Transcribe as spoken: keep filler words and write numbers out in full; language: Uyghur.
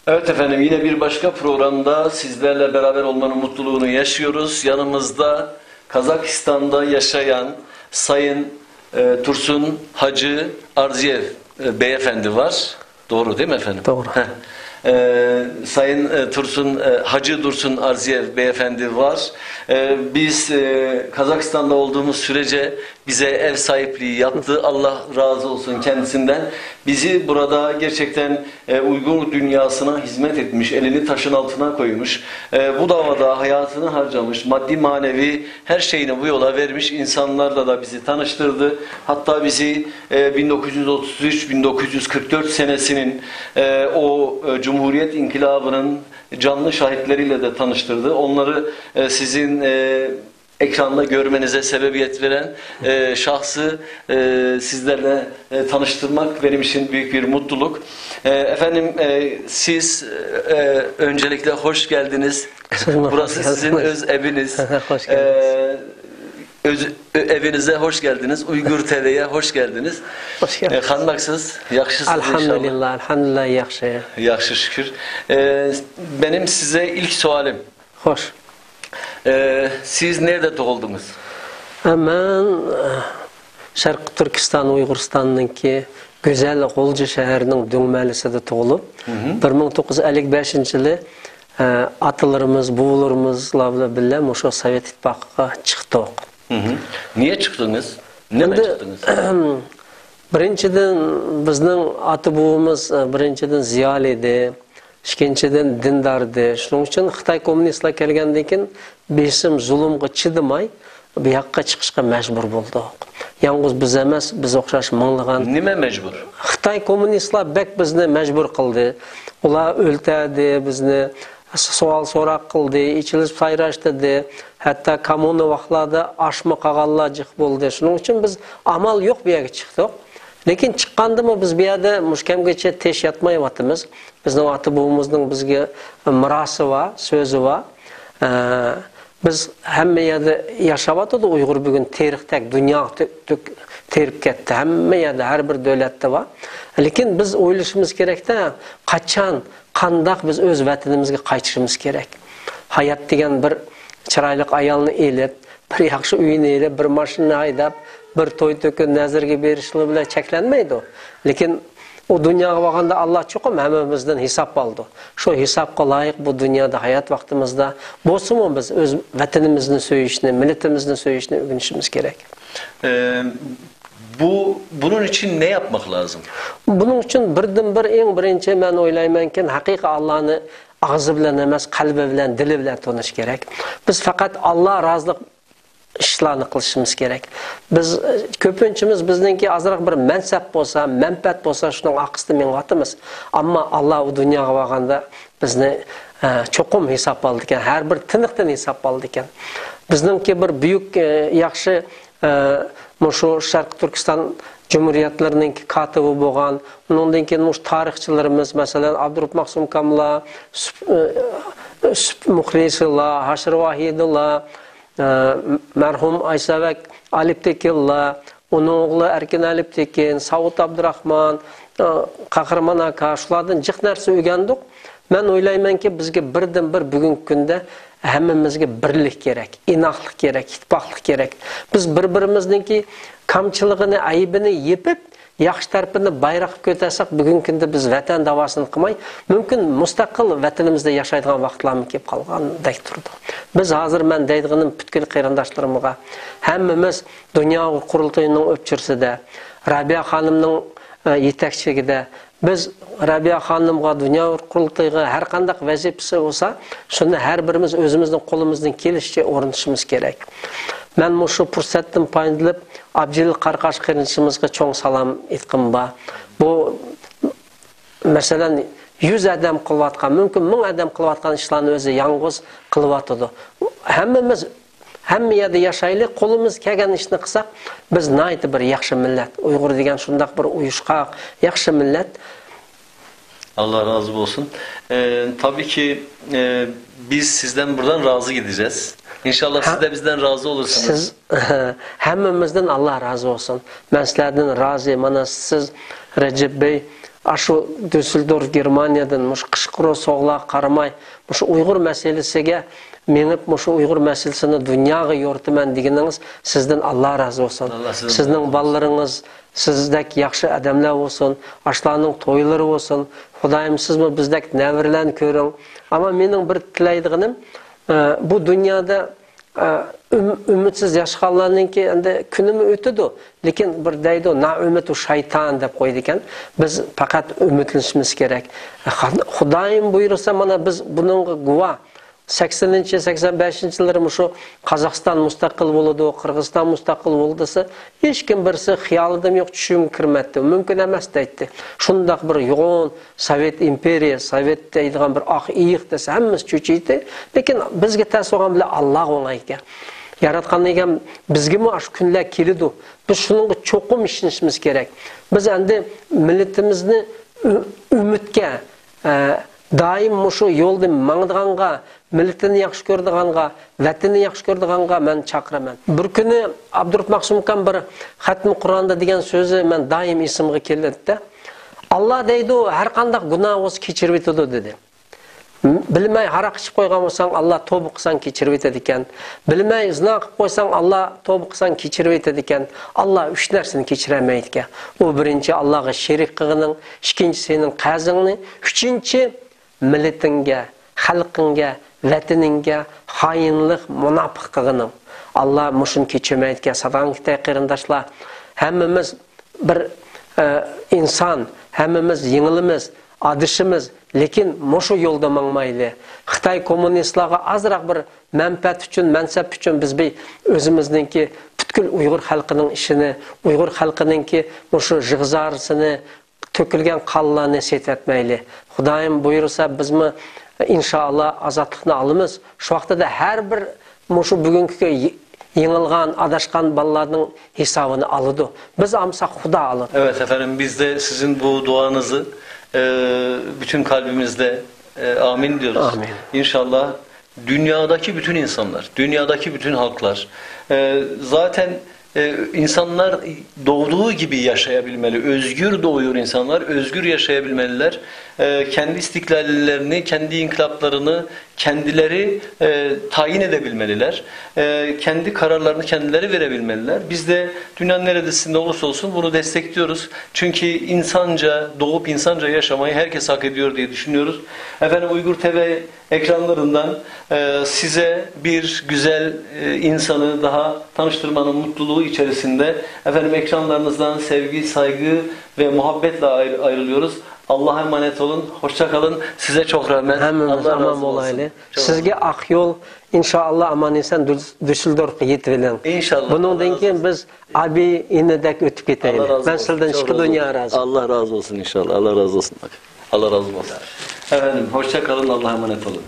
Evet efendim, yine bir başka programda sizlerle beraber olmanın mutluluğunu yaşıyoruz. Yanımızda Kazakistan'da yaşayan Sayın e, Tursun Hacı Arziyev e, beyefendi var. Doğru değil mi efendim? Doğru. Heh. E, Sayın e, Tursun e, Hacı Dursun Arziyev beyefendi var. E, biz e, Kazakistan'da olduğumuz sürece bize ev sahipliği yaptı. Allah razı olsun kendisinden. Bizi burada gerçekten e, Uygur dünyasına hizmet etmiş, elini taşın altına koymuş, e, bu davada hayatını harcamış, maddi manevi her şeyini bu yola vermiş insanlarla da bizi tanıştırdı. Hatta bizi e, bin dokuz yüz otuz üç bin dokuz yüz kırk dört senesinin e, o e, Cumhuriyet İnkılabı'nın canlı şahitleriyle de tanıştırdı. Onları e, sizin e, ekranda görmenize sebebiyet veren e, şahsı e, sizlerle e, tanıştırmak benim için büyük bir mutluluk. E, efendim, e, siz e, öncelikle hoş geldiniz. Siz mi? Burası hoş geldiniz. Sizin öz eviniz. Hoş geldiniz. E, öz, ö- evinize hoş geldiniz. Uygur T V'ye hoş geldiniz. Hoş geldiniz. E, qandaqsız? Yaxshısınız inşallah. Elhamdülillah, elhamdülillah, yaxşı. Yaxşı şükür. E, benim size ilk sualim. Xoş. Ee, siz nerede doğuldunuz? Ә, Мен ә, Шәрқи Түркістан, Уйғырстанныңки гүзәл Ғолжа шәһәрінің дөң мәлісінде туылып, Hı hı. бір мың тоғыз жүз elli бесінші жылы ә, аталарымыз, бабаларымызла белән биллә мушы Совет Итпаққа чыктык. Hı hı. Niye çıktınız? Neden Endi çıktınız? Birinchidan, bizning ota-bobomız ә, birinchidan ziyoli edi. Ikkinchidan, dindor edi. Shuning uchun Xitoy kommunistlar kelgandan keyin besim zulmga chidamay, bu yoqqa chiqishga majbur bo'ldik. Yolg'iz biz emas, biz o'xshash minglagan Nima majbur? Xitoy kommunistlar bek bizni majbur qildi. Ular o'ltirdi bizni, savol-so'roq qildi, ichilib sayrashtirdi. Hatto kommuna vaqtlarida oshmi qolganlar jiq bo'ldi. Shuning uchun biz amal yo'q bu yerga chiqdik. Lekin chiqqandimi biz bu yerda mushkamgacha tesh yotmayotimiz. Bizning ota-bobomizning bizga mirosi bor, so'zi bor. Ә, Biz hamma yerda yashayotidi Uyg'ur bugun terikdek dunyoga to- to- terib ketdi. Hamma yerda, har bir davlatda bor. Lekin biz o'ylashimiz kerakda, qachon, qandoq biz o'z vatanimizga qaytishimiz kerak. Hayot degan bir chiroyli ayolni elib, bir yaxshi uyni elib, bir mashinani haydab, bir to'y-to'kin, nazrga berishlar bilan cheklanmaydi. Lekin u dunyoga borganda Alloh chuqur hammamizdan hisob oldi. Shu hisobga loyiq bu dunyoda hayot vaqtimizda bo'lsinmi biz o'z vatanimizni suyishni, millatimizni suyishni o'rganishimiz kerak. Ee, bu bunun için ne yapmak lazım? Buning uchun birdan bir, eng birinchi men o'ylaymanki, haqiqiy Allohni og'zi bilan emas, qalbi bilan, dili bilan tonish kerak. Biz faqat Alloh rozilik ishlarni qilishimiz kerak. Biz e, ko'pinchimiz bizningki ozroq bir mansab bo'lsa, manfaat bo'lsa, shuning orqasida mengayotimiz. Ammo Alloh u dunyoga borganda bizni e, chuqur hisob oldi ekan, har bir tiniqdan hisob oldi ekan. Bizningki bir buyuk e, yaxshi e, mushu Sharq Turkiston jumhuriyatlarining kotibi bo'lgan, undan keyin mush tarixchilarimiz, masalan, Abdurahmon Mahsum Kamla, Sup- e, Sup- Muxlisilla, Hashir Vahidilla, Ә, мәрхүм Айсабек Алипдекинлар, оның оғлы Әркен Алипдекин, Сауыт Абдурахман, ә, Қаһарман ака, шулардан жых нәрсе үйрендік. Мен ойлайманки, бізге бірден бір бүгінгі күнде әммемізге бірлік керек, инақлық керек, иттифақлық керек. Біз бір-біріміздің ки камчылығыны, айыбыны епіп, ياخشى تەرىپىنى بايراق قىلىپ كۆتەرسەك، بۈگۈنكى كۈندە بىز ۋەتەن داۋاسىنى قىلماي، مۇمكىن مۇستەقىل ۋەتىنىمىزدە ياشايدىغان ۋاقىتلارمۇ كېلىپ قالغاندەك تۇرىدۇ. بىز ھازىر، مەن دەيدىغىنىم پۈتكۈل قېرىنداشلىرىمغا، ھەممىمىز دۇنيا ئۇيغۇر قۇرۇلتىيىنىڭ ئۆپچىسىدە، رابىيە خانىمنىڭ، ئە، يېتەكچىلىكىدە بىز رابىيە خانىمغا، دۇنيا ئۇيغۇر قۇرۇلتىيىغا ھەر قانداق ۋەزىپىسى بولسا، شۇنى ھەر بىرىمىز ئۆزىمىزنىڭ قولىمىزدىن كېلىشىچە ئورۇندىشىمىز كېرەك. مەن مۇشۇ پۇرسەتتىن پايدىلىنىپ، ئابجېلىل قاراقاش قېرىندىشىمىزغا چوڭ سالام ئېيتقۇم بار. بۇ، مەسىلەن، يۈز ئادەم قىلىۋاتقان، مۇمكىن، مىڭ ئادەم قىلىۋاتقان ئىشلارنى ئۆزى يالغۇز قىلىۋاتىدۇ. ھەممىمىز ھەممە يەردە ياشايلى، قولىمىز كەلگەن ئىشنى قىلساق، بىز ناھايىتى بىر ياخشى مىللەت. ئۇيغۇر دېگەن شۇنداق بىر ئۇيۇشقاق، ياخشى مىللەت. Allah razı olsun. Ee, tabii ki e, biz sizden buradan razı gideceğiz. İnşallah siz Ha- de bizden razı olursunuz. سىز ھەممىمىزدىن ئاللا رازى بولسۇن. مەن سىلەردىن رازى. مانا سىز، رەجەپ بەي، ئاشۇ دۈسسېلدورف گېرمانىيەدىن مۇشۇ قىشقۇرۇق سوغۇقلارغا قارىماي، مۇشۇ ئۇيغۇر مەسىلىسىگە مېڭىپ، مۇشۇ ئۇيغۇر مەسىلىسىنى دۇنياغا يورۇتىمەن دېگىنىڭىز سىزدىن ئاللا رازى بولسۇن. ئاللا سىزدىن سىزنىڭ رازى بولسۇن. بالىلىرىڭىز سىزدەك ياخشى ئادەملەر بولسۇن، ئاشۇلارنىڭ تويلىرى بولسۇن. خۇدايىم سىزمۇ بىزدەك نەۋرىلەرنى كۆرۈڭ. ئەمما مېنىڭ بىر تىلەيدىغىنىم، ئە، بۇ دۇنيادا، ئە، ئۈم-، ئۈمىدسىز ياشىغانلارنىڭكى ئەمدى كۈنىمۇ ئۆتىدۇ. لېكىن بىر دەيدۇ، «نائۈمىد ئۇ شايتان» دەپ قويىدىكەن. بىز پەقەت ئۈمىدلىنىشىمىز كېرەك. خۇدايىم بۇيرۇسا، مانا بىز بۇنىڭغا گۇۋاھ. سەكسىنىنچى، سەكسەن بەشىنچى يىللىرى مۇشۇ قازاقىستان مۇستەقىل بولىدۇ، قىرغىزىستان مۇستەقىل بولىدۇ دېسە، ھېچكىم بىرسى خىيالىدىمۇ يوق، چۈشىمگە كىرمەيتتى. مۇمكىن ئەمەس دەيتتى. شۇنداق بىر يوغان سوۋېت ئىمپېرىيە، سوۋېت دەيدىغان بىر ئاق ئېيىق دېسە، ھەممىسى چۆچۈيتتى. لېكىن بىزگە تەس بولغان بىلەن ئاللاغا ئوڭاي ئىكەن. ياراتقاندىن كېيىن بىزگىمۇ ئاشۇ كۈنلەر كېلىدۇ. بىز شۇنىڭغا چوقۇم ئىشىنىشىمىز كېرەك. بىز ئەمدى مىللىتىمىزنى ئۈ-، ئۈمىدكە، ئە، دائىم مۇشۇ يولدا ماڭىدىغانغا، مىللىتىنى ياخشى كۆرىدىغانغا، ۋەتىنىنى ياخشى كۆرىدىغانغا مەن چاقىرىمەن. بىر كۈنى ئابدۇرۇپ ماخسۇمكام بىر خەتمە قۇرئاندا دېگەن سۆزى مەن دائىم ئېسىمگە كېلىدىدە، «ئاللا دەيدۇ، ھەر قانداق گۇناھ بولسا كېچىرىۋېتىدۇ» دېدى. بىلمەي ھاراق ئىچىپ قويغان بولساڭ، ئاللا توبا قىلساڭ كېچىرىۋېتىدىكەن. بىلمەي زىنا قىلىپ قويساڭ، ئاللا توبا قىلساڭ كېچىرىۋېتىدىكەن. ئاللا ئۈچ نەرسىنى كېچىرەلمەيدىكەن. ئۇ بىرىنچى، ئاللاغا شېرىك قىلغىنىڭ، ئىككىنچى، سېنىڭ قەرزىڭنى، ئۈچىنچى، مىللىتىڭگە، خەلقىڭگە، ۋەتىنىڭگە خائىنلىق، مۇناپىق قىلغىنىڭ. ئاللا مۇشۇنى كېچىرمەيدىكەن. ساداقەتكەن قېرىنداشلار، ھەممىمىز بىر، ئە، ئىنسان، ھەممىمىز يېڭىلىمىز، ئادىشىمىز، لېكىن مۇشۇ يولدا ماڭمايلى. خىتاي كوممۇنىستلارغا ئازراق بىر مەنپەئەت ئۈچۈن، مەنسەپ ئۈچۈن بىز بىر ئۆزىمىزنىڭكى پۈتكۈل ئۇيغۇر خەلقىنىڭ ئىشىنى، ئۇيغۇر خەلقىنىڭكى مۇشۇ ژىغزارىسىنى، تۆكۈلگەن قانلارنى سېتىۋەتمەيلى. خۇدايىم بۇيرۇسا، بىزمۇ ئىنشائاللا ئازادلىقنى ئالىمىز. شۇ ۋاقتىدا ھەر بىر مۇشۇ بۈگۈنكى يېڭىلغان، ئاداشقان بالىلارنىڭ ھېسابىنى ئالىدۇ. بىز ئالمىساق، خۇدا ئالىدۇ. Evet efendim, biz de sizin bu duanızı, e, bütün kalbimizle, e, amin diyoruz. Amin. İnşallah dünyadaki bütün insanlar, dünyadaki bütün halklar, e, zaten, e, insanlar doğduğu gibi yaşayabilmeli, özgür doğuyor insanlar, özgür yaşayabilmeliler. E, kendi istiklallerini, kendi inkılaplarını kendileri, e, tayin edebilmeliler. E, kendi kararlarını kendileri verebilmeliler. Biz de dünyanın neresinde olursa olsun bunu destekliyoruz. Çünkü insanca doğup insanca yaşamayı herkes hak ediyor diye düşünüyoruz. Efendim, Uygur T V ekranlarından, e, size bir güzel, e, insanı daha tanıştırmanın mutluluğu içerisinde, efendim, ekranlarınızdan sevgi, saygı ve muhabbetle ayr-, ayrılıyoruz. Allah'a emanet olun. Hoşça kalın. Size çok rahmet. ھەممىمىز ئامان بولايلى. سىزگە ئاق يول، ئىنشائاللا ئامان ئېسەن دۈس-، دۈسسېلدورفقا يېتىۋېلىڭ. ئىنشائاللا. بۇنىڭدىن كېيىن بىز ئابى ئىنىدەك ئۆتۈپ كېتەيلى. مەن سىلىدىن ئىككى دۇنيا رازى. Allah razı olsun inşallah. Allah razı olsun. Allah razı olsun. Efendim, hoşça kalın. Allah'a emanet olun.